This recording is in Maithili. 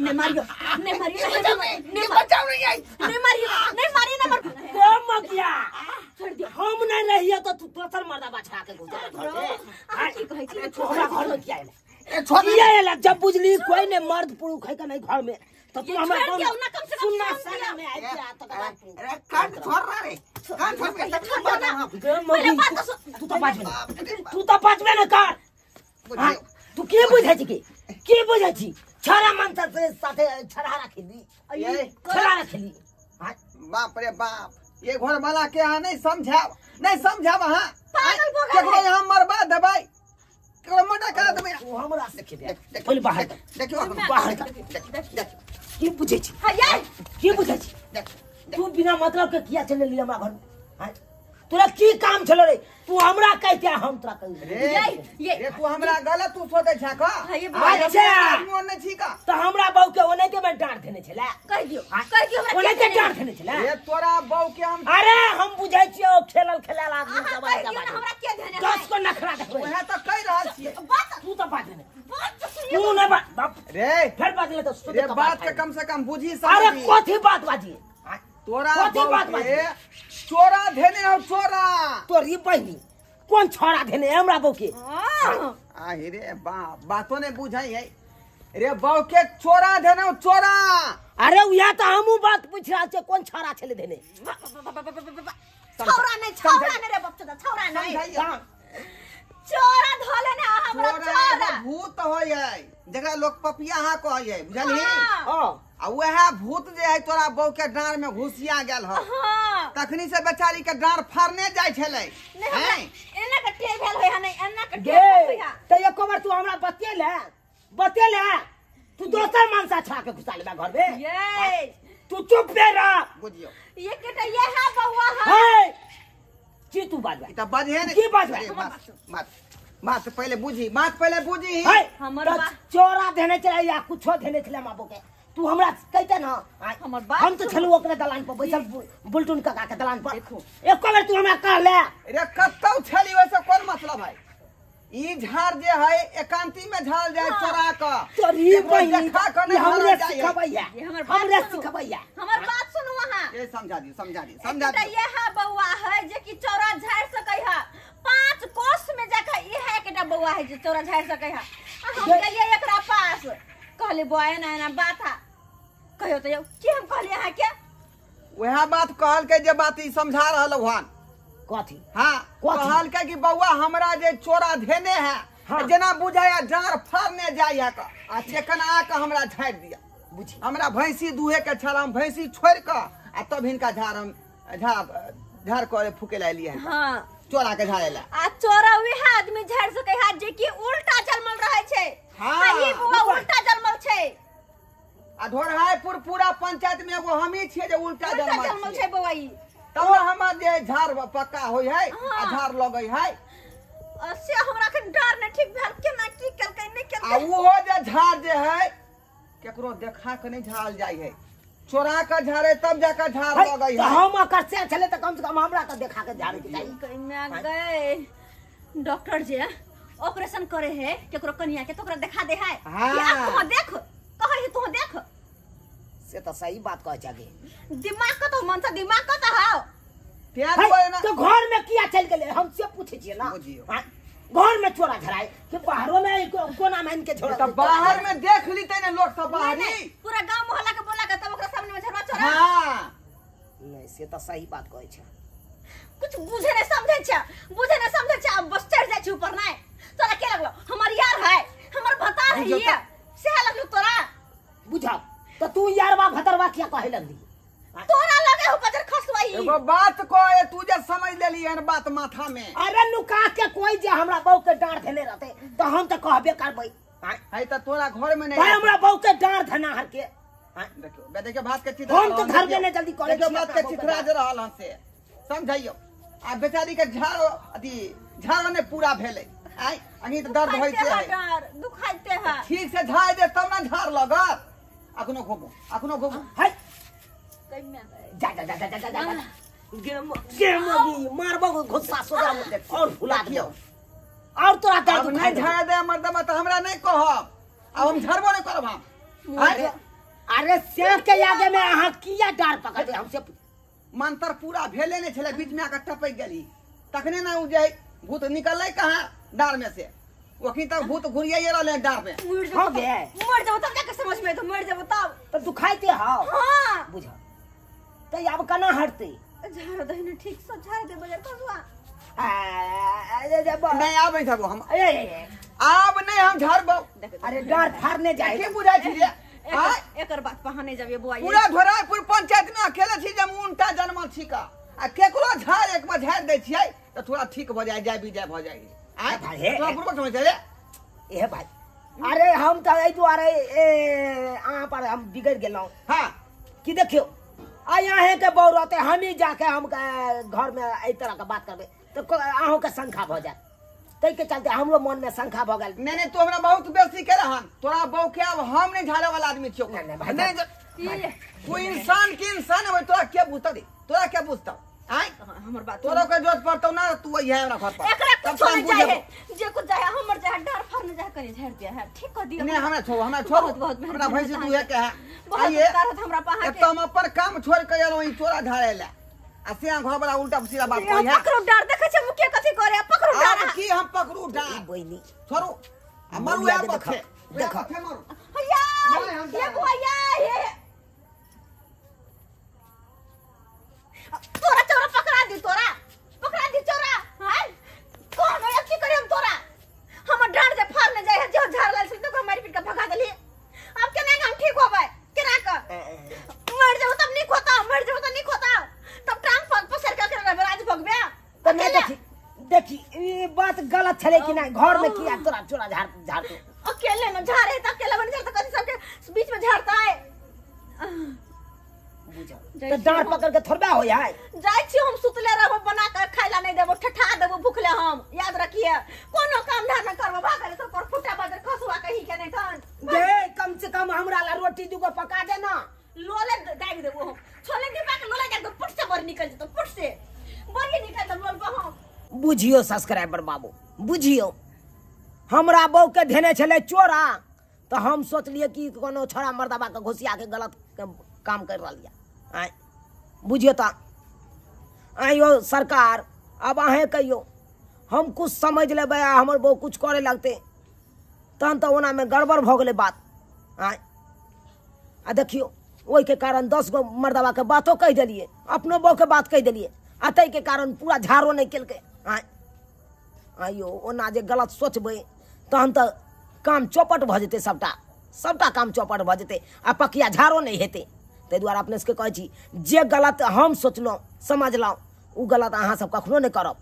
नहीं मारियो, नहीं मारियो, नहीं बचाओ, नहीं आई, नहीं मारियो, नहीं मारियो, ना मार के मगिया छोड़ दियो। हम नहीं रहियो तो तू दोसर मर्दा बछड़ा के गुजर घर में। अहाँ की कहै छी? हमरा घर में किया आएला? ए छोड़ किया आएला? जब बुझली कोई ने मर्द पुरुष है का नहीं घर में तो तू ये हमरा छोड़ दियो ना, कम से कम सुनना छोड़ साला दियो। में आबि जा तकर बाद तू। अरे कान छोड़ रहा रे, कान छोड़ के तब छोड़ बात दियो ना। हम गे मगी, पहिले बात तो सुन। तू तो बाजबे ना, तू तो बाजबे ना कर। बुझियो। तू के बुझै छी? के बुझै छी? छड़ा मनसा से साथे छड़ा खेली, ये छड़ा खेली। बाप रे बाप, ये घर वाला के यहाँ नहीं समझाब, नहीं समझाब अहाँ। पागल भऽ गेल केकरो यहाँ मरबा देबै, केकरो मर्डर करा देबै। तू हमरा से खेबे पहिले बाहर कर, देखियो अखन। बाहर कर। देख देख की बुझै छी? हाँ यार की बुझै छी? देख तू बिना मतलब के किया चले लिया हमरा घर में? हाँ? तोरा की काम छलो रे? तू हमरा कहते हम तोरा कहि रे ये रे तू हमरा गलत तू सोचै छा का? हाँ, ये अच्छा। आदमी ओने छी का? तो हमरा बहू के ओनाहिते में डांट देने छला। कह दियो, कह दियो हमरा ओनाहिते के डांट देने छला। रे तोरा बहू के हम अरे हम बुझै छियै खेलल खेलाल आदमी अहाँ सब कह दियो ना हमरा के ध्यान है। 10 को नखरा देखबै। वएह तऽ कहि रहल छियै। बात तू तो बाज ने, बात तो सुनियो। तू ने बाप रे फिर बाजले तो सुन रे बात के कम से कम बुझी अरे समझी। कथी बात बाजी? तोरा कथी बात बहू बाजी? के चोरा धेने हौ चोरा। तोरी बहिनी कोन छोड़ा धेने हमरा बहू के? हाँ आहि रे बाप, बातो नहीं बुझाई है रे। बहू के चोरा धेने हौ चोरा। अरे उया तो हमहू बात पूछ रहल छियै, कोन छोड़ा छले धेने? छौरा नहीं, छौरा नहीं रे बपचोदा, छौरा नहीं। समझाइए। चोरा धोले ने हमरा चोरा चोरा। एगो भूत होइ है जकरा लोग पपिया कहै है, बुझलही? हाँ। हां आ वएह भूत जे है तोरा बहू के डाँड़ में घुसिया गेल हौ। हाँ तखनी से बेचारी के डाँड़ फाड़ने जाइ छलै। नहीं हमरा हैं? एना के टेर भेल होय है, नहीं एना के गे टेर भेल होय है। त एको बार तू हमरा बतेले, बतेले तू दोसर मनसा छा के घुसा लेबा घर में। ये तू चुप पे रह। बुझियो ये केटा ये है बउआ है। हे की तू बाजबा? ई तऽ बजहे ने। की बाजबै? अरे बात बात बात पहिले बुझी, बात पहिले बुझी। हे हमर त चोरा देने छले या कुछो देने छले माबो के, तू हमरा कहते ना। हमर बात हम तो छलू ओकरे दलान पर बैसल, बुलटुन काका के दलान पर। देखो। एको बेर तू हमरा कहले रे कतौ छली ओइसे कोन मतलब है? ई झाड़ जे है एकांती में झाड़ल जाय चोरा क। तोरी केकरो बहिनी देखा क नहि हमरे झाड़ल जाइ है। सिखबैया, ये हमर बात हमरे सुनू। सिखबैया। हमर बात सुनू अहाँ। ये समझा दियो, समझा दियो, समझा एकटा दियो। ये है बउआ है जे कि चौरा झाड़ सकै है। 5 कोस में जाके ई है एकटा बउआ है जे चौरा झाड़ सकै है। आ हम गेलियै एकरा पास, कहले बउआ एना एना बात है, कहियो तो यौ की हम कहलियै अहाँ के? वएह बात कहलकै जे बात ई समझा रहल हन। कथी? हाँ कथी? कहलकै कि बउआ हमरा जे चोरा धेने है हाँ। जेना बुझाया डाँड़ फाड़ने जाइ है क, एखन आके हमरा झाड़ि दिया। बुझी हमरा भैंसी दुहे के छल, हम भैंसी छोड़ि कऽ आ तब हिनका झाड़ हम झाड़ झाड़ करे फूके ला एलियै हन। हाँ चोरा के झाड़े ला। आ चोरा वएह आदमी झाड़ सकै है जे कि उल्टा जन्मल रहै छै। हाँ। आ ई बउआ उल्टा जन्मल छै। आ ढोरहायपुर पूरा पंचायत में एगो हमही छियै जे उल्टा उल्टा जन्मल जन्मल छियै। छै बउआ ई। तब हमर जे झाड़ पक्का होइ है आ हाँ। झाड़ लगै है। आ से हमरा अखन डर नहि ठीक भेल, केना की केलकै नहि आ केलकै। ओहो जे झाड़ जे है केकरो देखा के नहीं झाड़ल जाइ है, चोरा के झाड़े तब जाके झाड़ है, लगै तो है। हम अकर से छले त कम से कम हमरा त देखा के झाड़े के चाही। मैं गए डॉक्टर जे ऑपरेशन करे है केकरो कनिया के तो ओकरा देखा दे है। हाँ। कि आब तोह देख कहै है, तोह देख। से त सही बात कहै छगे। दिमाग कतौ मन से दिमाग कतौ हौ? प्याज है, कोई ना तो घर में किया चल गेले हम से पूछे छियै ना। बुझियौ। हाँ, घर में चोरा झराय कि बाहरो में कोना में इनके छोड़ा तो बाहर में देख लीते ने लोग सब नहीं, बाहरी। नहीं, पूरा गांव मोहल्ला के बोला के तब ओकरा सामने में झरवा चोरा। हाँ नहीं से त सही बात कहै छै। कुछ बुझे नहीं समझे छै, बुझे नहीं समझे छै, अब बस चढ़ जाय छै ऊपर। नहीं तोरा के लगलो हमर यार है, हमर भतार है, बुझियौ ये से लगलो तोरा? बुझा त तू यारवा भतरवा किया कहे लगली? तोरा लगे हो बजर खसवाई। एगो बात कहे तू जे समझ लेली हन बात माथा में। अरे नुका के कोई जे हमरा बहू के डांट देने रहते तो हम तो कहबे करबै। है त तोरा घर में नहीं। भाई हमरा बहू के डांट धना हर के। देखियो बे देखियो भात के चिथरा हम तो घर में नहीं जल्दी करे देखियो भात के चिथरा जे रहल हन से समझाइयो। आ बेचारी के झाड़ अथी झाड़ ने पूरा भेलै। आइ अहीं त दर्द होइते है, दुखाइते है। ठीक से झाड़ दे तब ना झाड़ लगत। अखनो घुमू, अखनो घुमू। है जा जा जा जा जा जा गेम गेम अभी मारबो घुस्सा सोजा और फुला दियो और तोरा दर्द नहीं झाड़ दे मर्दमा त हमरा नहीं कहब। अब हम झाड़बो नहीं करब हम। अरे से के आगे में अहाँ किया डार पकड़ते हमसे मंत्र पूरा भेले नहीं छले बीच में आके टपक गेली तखने ना उ जे भूत निकललै कहाँ डार में से ओखी तक भूत घुरियाइए रहले डार में हो गए मर जाओ तब जाके समझ में तो मर जाओ तब तो दुखाइते हां हां बुझ त अब कना हटते झाड़ दही ने ठीक से झाड़ दे बजर कसुआ नहीं आब नहीं झाड़बो हम आब नहीं हम झाड़बो अरे डार फाड़ने जाए की बुझाइ छी रे एकर बात पहाने जाबे बुआ पूरा धोरापुर पंचायत में अकेले छी जे उनटा जनमल छी का आ केकरो झाड़ एक बार झाड़ दै छियै त थोड़ा ठीक भ जाय जाय भी जाय भ जाय आय तोरा पूर्वक समझ रे ए भाई अरे हम त एहि दुआरे अहाँ पर हम बिगड़ गेलहुँ हां कि देखियो आ यहाँ के बौ रहते हम ही जाके हम घर में एहि तरह के बात करबे तो अहूँ के शंखा भ जाए तै के चलते हमरो मन में शंखा भ गेल। नहीं नहीं तू हमरा बहुत बेसी के रहन तोरा बौ के अब हम नहीं झाड़े वाला आदमी छियो। नहीं भाई नहीं कोई इंसान के इंसान होय तोरा के बुझतौ रे तोरा के बुझतौ आय हमर बात तोरा के जोत पड़तौ ना तू वही है हमरा घर पर एकरा कुछ नहीं चाहे जे कुछ चाहे हमर चाहे डर फर न जाए कनी झाड़ दिया है ठीक कर दियो। नहीं हमरा छोड़ हमरा छोड़ बहुत हमरा भैंसी तू है के है बहुत उपकार होत हमरा पहा के तो हम अपन काम छोड़ के एलौ ई तोरा झाड़े ला आ से घर वाला उल्टा सीधा बात कही है। पकड़ो डर देखे छै मुखिया कथि करे पकड़ो डर अब की हम पकड़ू डर बहिनी छोड़ू आ मारू या पथे देखो मारू हैया ये बुआ ये तोरा चोरा पकड़ा दी तोरा पकड़ा दी चोरा हां कौन हो की करे हम तोरा हमर डर जे फाड़ न जाय है जो झाड़ लाल से तो मारी पीट के भगा देली अब केना हम ठीक होबै केना क मर जाओ तब निक होता मर जाओ त निक होता तब टांग पर पसर के राज भगबे त नहीं देखी देखी ई बात गलत छले कि नहीं घर में किया तोरा चोरा झाड़ झाड़ तो अकेले न झाड़े त अकेला बन झाड़ त कथि सबके बीच में झाड़ता है बुझा त डांट पकड़ के थोड़बा हो जाए जाय छी हम सुतले रहबो बना के खाइला नहीं देबो ठठा देबो भूखले हम याद रखिए कोनो काम धाम न करबो भागले सब पर फुटा बजर खसुआ कही के नहीं तहन दे कम से कम हमरा ला रोटी दुगो पका दे ना लोले दाग देबो हम छोले डिब्बा के लोले दाग पुट से बर निकल जतो पुट से बर निकल त लोल पर हम बुझियो सब्सक्राइबर बाबू बुझियो हमरा बहू के धेने छले चोरा तो हम सोचलिए कि कोनो छोरा मर्दबा के घुसिया के गलत काम कर रहल आय बुझियो त आइयो सरकार अब अहें कहियो हम कुछ समझ लेबै आ हमर बहू कुछ करे लगते तहन तो ओना में गड़बड़ भऽ गेलै बात आय आ देखियो ओहिके कारण 10 गो मर्दबा के बातो कहि देलिए अपनो बहू के बात कहि देलिए आ ताहिके कारण पूरा झाड़ो नहीं केलकै आय आइयो ओना जे गलत सोचबै तहन तऽ काम चौपट भऽ जेतै सबटा सबटा काम चौपट भऽ जेतै आ पकिया झाड़ो नहीं हेतै। ताहि दुआरे अपने सबके कहै छी जे गलत हम सोचलहुँ समझलहुँ ओ गलत अहाँ सब कखनो नहि करब।